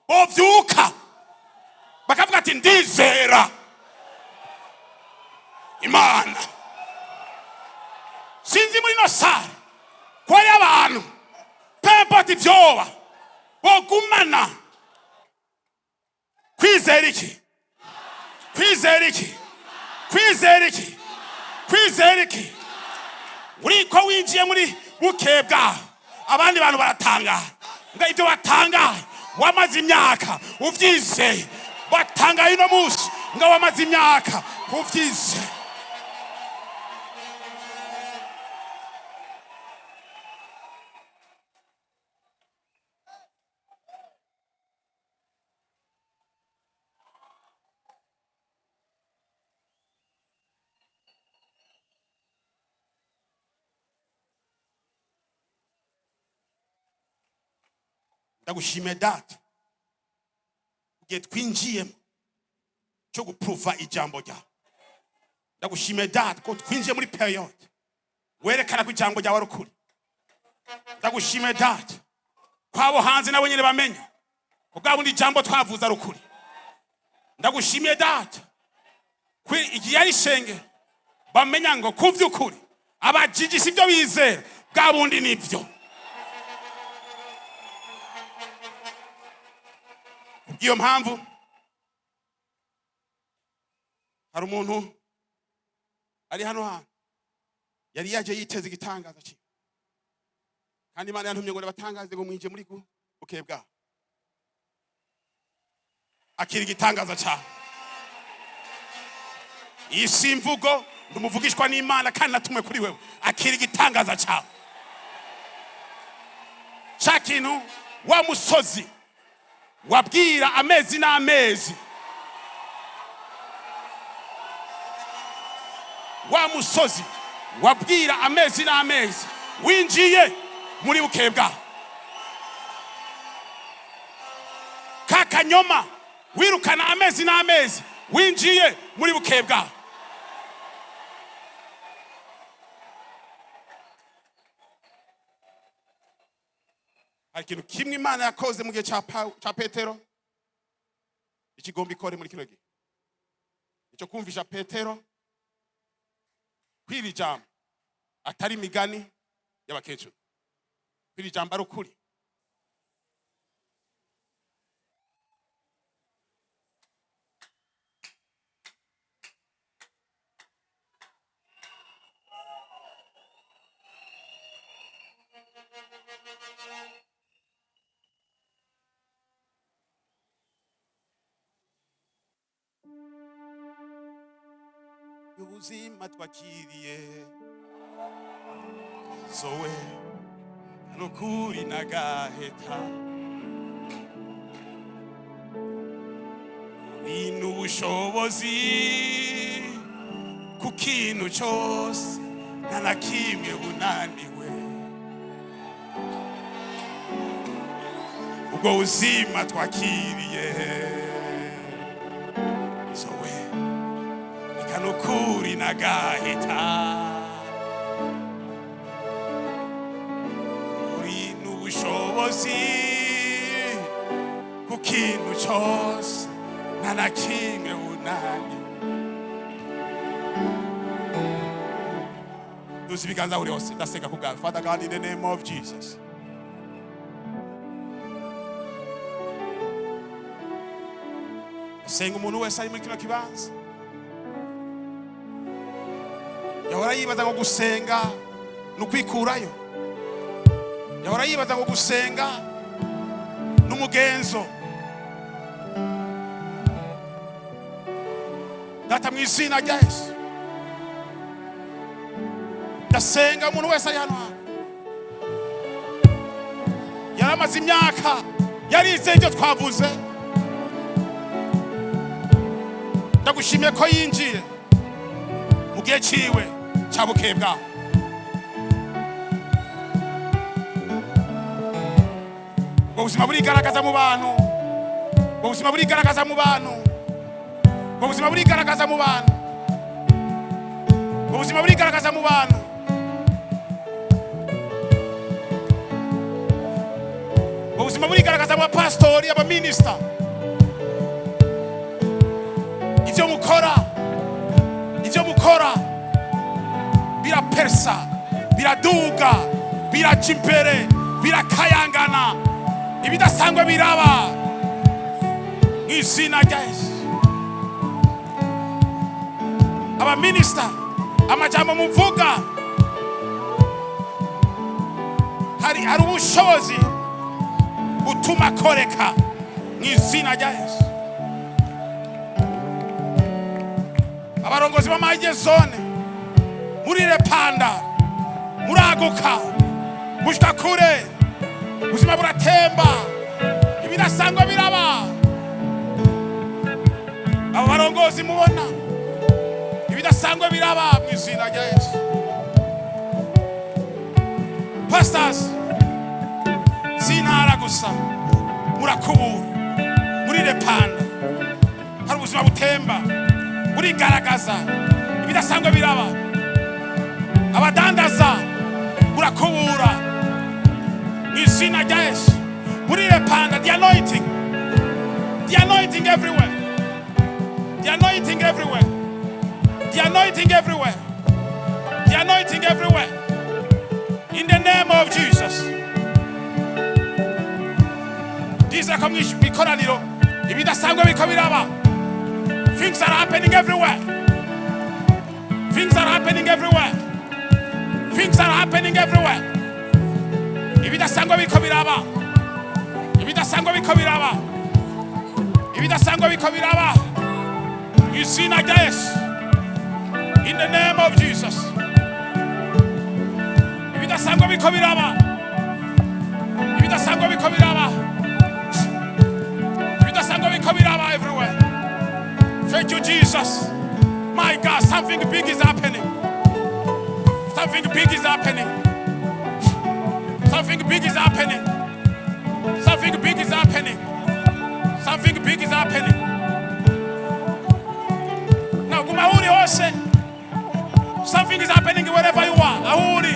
bovyuka bakavuga ati ndizera Imana. Sinzi muri no sare ko ari abantu pempoti vyoba bogumana kwizera iki, kwizera iki, kwizera iki, kwizera iki. Uriko winjiye muri bukeye bwawe, abandi bantu baratangara. Nga ibyo batangaye wamaze imyaka uvyizeye, batangaye uno munsi nga wamaze imyaka uvyizeye. Ndagushimiye data igihe twinjiyemo cyo guprova ijambo ryawe. Ndagushimiye data ko twinjiye muri period werekana ko ijambo ryawe ari ukuri. Ndagushimiye data ko abo hanze nabo nyene bamenya ko bwa bundi ijambo twavuze ari ukuri. Ndagushimiye data ko igihe ari ishengero bamenya ngo ku vy'ukuri abajiji si byo bizera, bwa bundi nibyo. Iyo mpamvu hari umuntu ari hano hantu yari yaje yiteze igitangaza cye, kandi Imana yantumye ngo nabatangaze ngo mwinje muri bukeye bwaho. Akira igitangaza cyawe. Iyi si imvugo, ndumuvugishwa n'Imana kandi natumwe kuri wewe. Akira igitangaza cyawe. Cya kintu wa musozi wabwira amezi n'amezi, wa musozi wabwira amezi n'amezi, winjiye muri bukeye bwawe. Ka kanyoma wirukana amezi n'amezi, winjiye muri bukeye bwawe. Hari ikintu kimwe Imana yakoze mu gihe cya Petero. Ikigomba ikore muri kino gihe icyo kumvisha Petero kw'iri jambo atari imigani y'abakecuru, kw'iri jambo ari ukuri. Ubuzima twakiriye sowe nukuri nagaheta ibintu ubushobozi ku kintu cyose nta na kimwe bunaniwe. Ubwo buzima twakiriye sowe kanukuri nagahita uri n'ubushobozi ku kintu cyose nta na kimwe bunani. Duza ibiganza buri hose, ndaseka ku bwawe. Father God, in the name of Jesus, senga umuntu wese ari muri kino kibanza yahora yibaza ngo gusenga ni ukwikurayo, yahora yibaza ngo gusenga n'umugenzo. Data, mu izina rya Yesu, ndasenga umuntu wese ari hano hantu yaramaze imyaka yarizeye ibyo twavuze, ndagushimiye ko yinjiye mu gihe ciwe cya bukeye bwaho. Ubwo buzima burigaragaza mu bantu, ubwo buzima burigaragaza mu bantu, ubwo buzima burigaragaza mu bantu, ubwo buzima burigaragaza mu bantu. Ubwo buzima burigaragaza mu bapasitori, abaminisita. Ibyo mukora, ibyo mukora birapersa, biraduga, biraca imbere, birakayangana, ibidasanzwe biraba mu izina rya Yesu. Abaminisita, amajambo muvuga hari ubushobozi butuma akoreka mu izina rya Yesu. Abarongozi b'amahige zone muri repanda muraguka, mushika kure, ubuzima buratemba, ibidasanzwe biraba. Abo barongozi mubona ibidasanzwe biraba mu izina rya Yesu. Pastors, si intara gusa, murakubura muri repanda, hari ubuzima butemba burigaragaza, ibidasanzwe biraba. Abadandaza murakubura mu izina rya Yesu, muri repanda. The anointing, the anointing everywhere, the anointing everywhere, the anointing everywhere, the anointing everywhere, in the name of Jesus. Ndizera ko mu ikoraniro ibidasanzwe biriko biraba. Things are happening everywhere, things are happening everywhere, things are happening everywhere. Ibidasanzwe biriko biraba, ibidasanzwe biriko biraba, ibidasanzwe biriko biraba mu izina rya Yesu. In the name of Jesus, ibidasanzwe biriko biraba, ibidasanzwe biriko biraba, ibidasanzwe biriko biraba everywhere. Thank you, Jesus. My God, something big is happening, something big is happening, something big is happening, something big is happening, something big is happening now. Guma aho uri hose, something is happening wherever you are. Aho uri,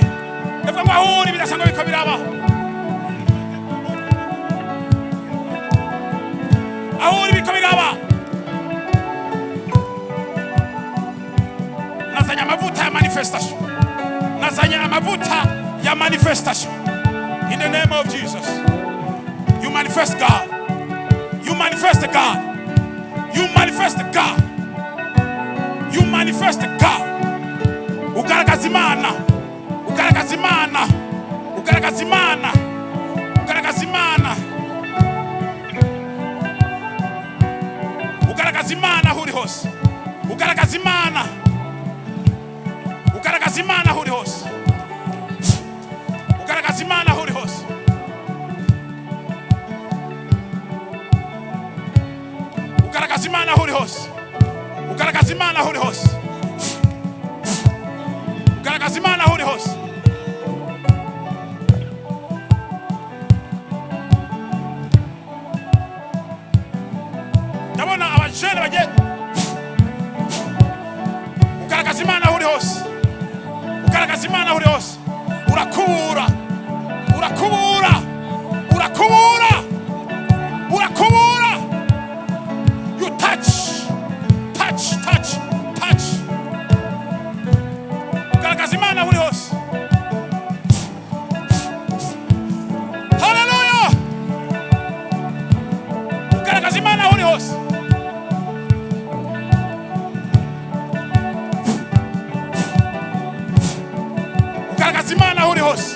ndavuga ngo aho uri bidasanzwe biriko biraba. Aho uri biriko biraba. ya manifestation. Nazanye amavuta ya manifestation. In the name of Jesus, you manifest God. You manifest God. You manifest God. You manifest God. Ugaragaza Imana, ugaragaza Imana, ugaragaza Imana, ugaragaza Imana, ugaragaza Imana aho uri hose. Ugaragaza Imana, ugaragaza Imana aho uri hose. Ugaragaza Imana aho uri hose. Ugaragaza Imana aho uri hose. Ugaragaza Imana aho uri hose. Ugaragaza Imana aho uri hose. Ndabona abajene bagiye. Ugaragaza Imana aho uri hose. Ugaragaza Imana aho uri hose. Urakubura, urakubura, urakubura, urakubura. You touch, touch, touch, touch. Ugaragaza Imana aho uri hose. Haleluya! Ugaragaza Imana aho uri hose. Ugaragaza Imana aho uri hose.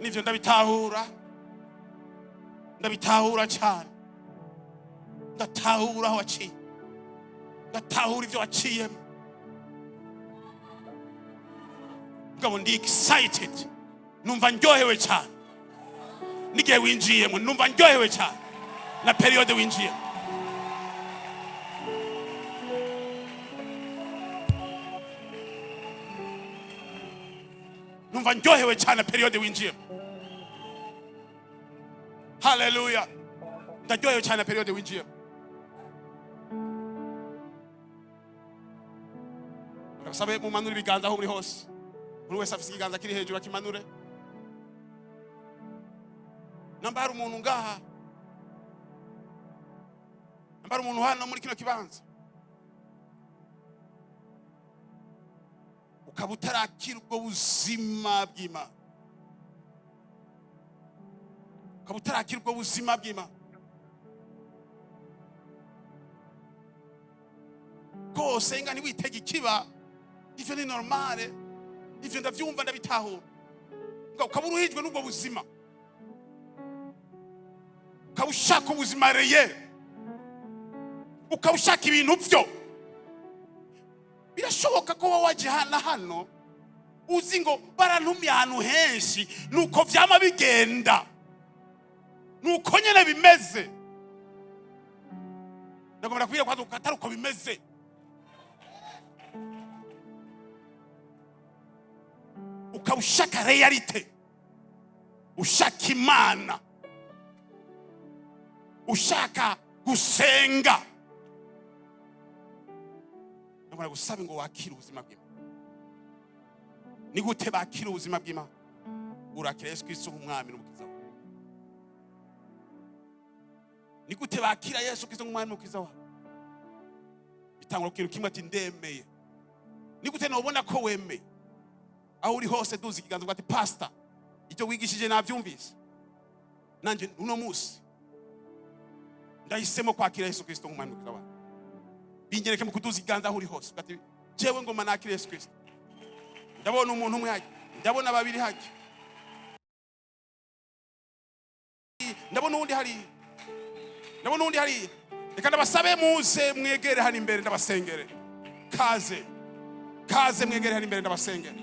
Nivyo ndabitahura, ndabitahura cyane. Ndatahura aho waciye, ndatahura ibyo waciyemo. Mugabo ndi excited, numva ndyohewe cyane n'igihe winjiyemo, numva ndyohewe cyane na période winjiyemo. Numva ndyohewe cyane période winjiyemo. Haleluya! Ndaryohewe cyane période winjiyemo. Ndabasabe mumanure ibiganza aho muri hose. Buri wese afite ikiganza kiri hejuru akimanure. Namba hari umuntu ngaha, namba hari umuntu hano muri kino kibanza, ukaba utarakira ubwo buzima bw'Imana, ukaba utarakira ubwo buzima bw'Imana rwose, nga ntiwitege ikiba. Ivyo ni normale, ivyo ndavyumva, ndabitahura. Nga ukaba uruhijwe n'ubwo buzima, ukaba ushaka ubuzima réel, ukaba ushaka ibintu byo birashoboka ko wowe waje hano hano uzi ngo barantumye ahantu henshi, nuko vyama bigenda, nuko nyene bimeze. Ndagomba kubwira ko atari uko bimeze. Ukaba ushaka réalité, ushaka Imana, ushaka gusenga, ndagomba gusaba ngo wakire ubuzima bw'Imana. Ni gute bakira ubuzima bw'Imana? Urakira Yesu Kristo nk'umwami n'umukiza wawe. Ni gute bakira Yesu Kristo nk'umwami n'umukiza wawe? Bitangura ku kintu kimwe, ati: "Ndemeye." Ni gute nobona ko wemeye? Aho uri hose duza ikiganza uvuga ati: "Pastor, icyo wigishije nabyumvise, nanjye uno munsi ndahisemo kwakira Yesu Kristo nk'umwami n'umukiza wawe." Binyereke mu kuduza ikiganza aho uri hose, uvuga ati: "Jewe ngoma nakira Yesu Kristo." Ndabona umuntu umwe hajya, ndabona babiri hajya, ndabona uwundi hariya, ndabona uwundi hariya. Reka ndabasabe muze mwegere hano imbere ndabasengere. Kaze, kaze mwegere hano imbere ndabasengere.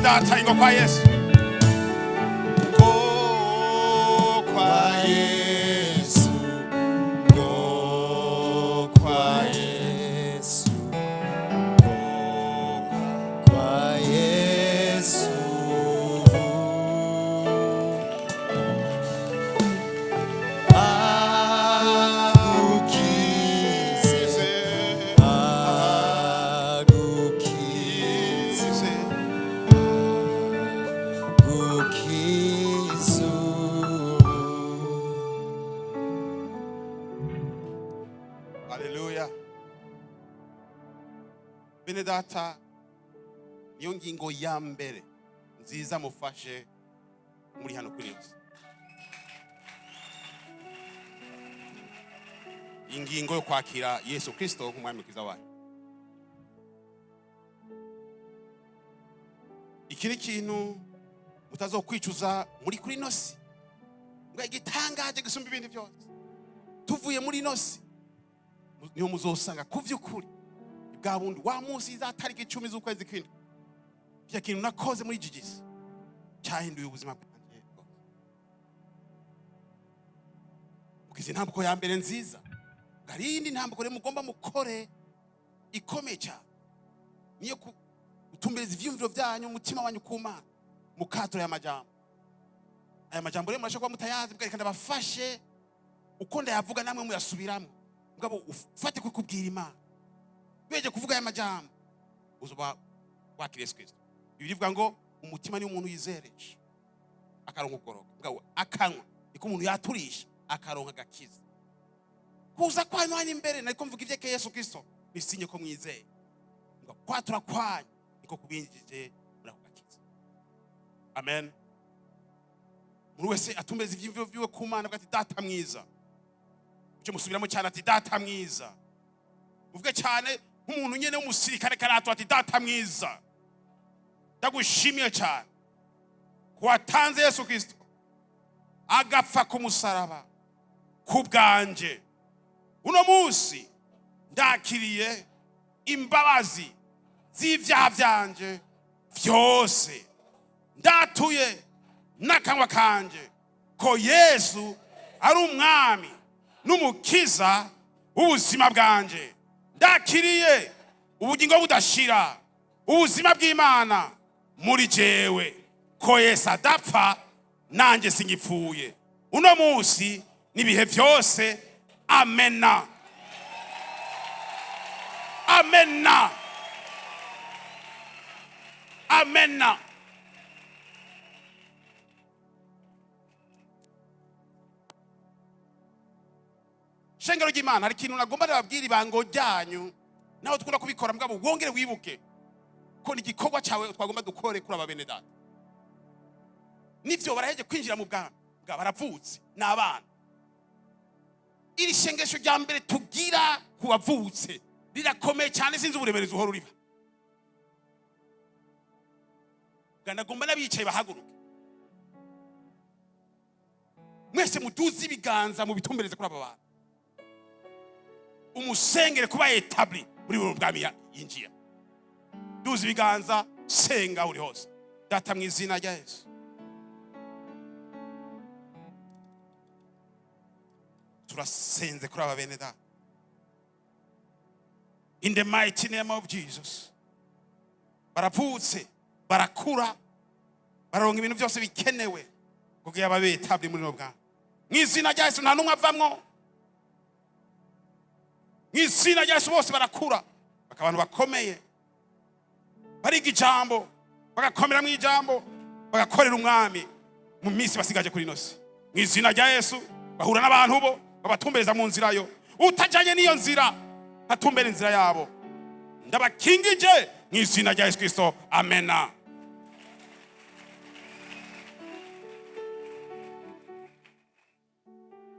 Data, ingo kwa Yesu. Ngo kwa Yesu, ngo kwa Yesu, ngo kwa Yesu. Agukize, agukize, agukize. Haleluya. Bene data, niyo ngingo ya mbere nziza mufashe muri hano kuri yose, ingingo yo kwakira Yesu Kristo nk'umwami mwiza wanyu. Iki ni ikintu mutazokwicuza muri kuri ino si. Ngo igitangaje gisumba ibindi byose, tuvuye muri ino si niho muzosanga ku vy'ukuri bwa bundi wa munsi za tariki 10 z'ukwezi kw'indwi, kirya kintu nakoze muri jigisi cyahinduye ubuzima bwanjye bwose. Mugize intambwe ya mbere nziza, hari iyindi ntambwe rero mugomba mukore ikomeye cyane, niyo gutumbereza ivyiyumviro byanyu, umutima wanyu ku Mana, mukatura aya majambo. Aya majambo rero murashobora kuba mutayazi, reka ndabafashe uko ndayavuga namwe muyasubiramo. Mugabo ufate kukubwira Imana weje kuvuga aya majambo, uzoba wakira Yesu Kristo. Bibiliya ivuga ngo umutima ni umuntu yizereje akaronka ukugororoka, mugabo akanwa niko umuntu yaturisha akaronka agakiza. Kuza kwanyu hano imbere nariko mvuga ivyeke Yesu Kristo, nisinye ko mwizeye, ngo kwatura kwanyu niko kubinjije muri ako gakiza. Amen. Umuntu wese atumbeza ivyiyumviro vyiwe ku Mana, avuga ati: "Data mwiza." Icyo musubiramo cyane, ati: "Data mwiza." Uvuge cyane nk'umuntu nyene w'umusirikare karato, ati: "Data mwiza, ndagushimiye cyane ko watanze Yesu Kristo agapfa ku musaraba ku bwanje. Uno munsi ndakiriye imbabazi z'ibyaha byanje byose. Ndatuye n'akanwa kanje ko Yesu ari umwami n'umukiza w'ubuzima bwanje. Ndakiriye ubugingo budashira, ubuzima bw'Imana muri jewe, ko Yesu adapfa nanjye singipfuye. Uno munsi n'ibihe byose, amena, amena, amena." Shengero ry'Imana, hari ikintu nagomba ndababwira, ibango ryanyu naho tukunda kubikora, mugabo wongere wibuke ko ni igikorwa cyawe twagomba dukore kuri aba bene data. Nivyo, baraheje kwinjira mu bwami bwa, baravutse n'abana. Iri shengesho rya mbere tugira ku bavutse rirakomeye cyane, sinzi uburemerezi uhora uriba. Nagomba n'abicaye bahaguruke mwese, muduze ibiganza, mubitumbereze kuri aba bantu, umusengere kuba établi muri buno bwami yinjiye. Duza ibiganza, senga uri hose. Data, mu izina rya Yesu, turasenze kuri aba bene data. In the mighty name of Jesus, baravutse, barakura, baronka ibintu byose bikenewe kugira babe établi muri buno bwami. Mu izina rya Yesu, nta n'umwe avamwo. Mu izina rya Yesu, bose barakura bakaba abantu bakomeye, bariga ijambo, bagakomera mu ijambo, bagakorera umwami mu minsi basigaje kuri ino si. Mu izina rya Yesu, bahura n'abantu bo babatumbereza mu nzira yo utajanye n'iyo nzira, atumbera inzira yabo. Ndabakingije mu izina rya Yesu Kristo, amena.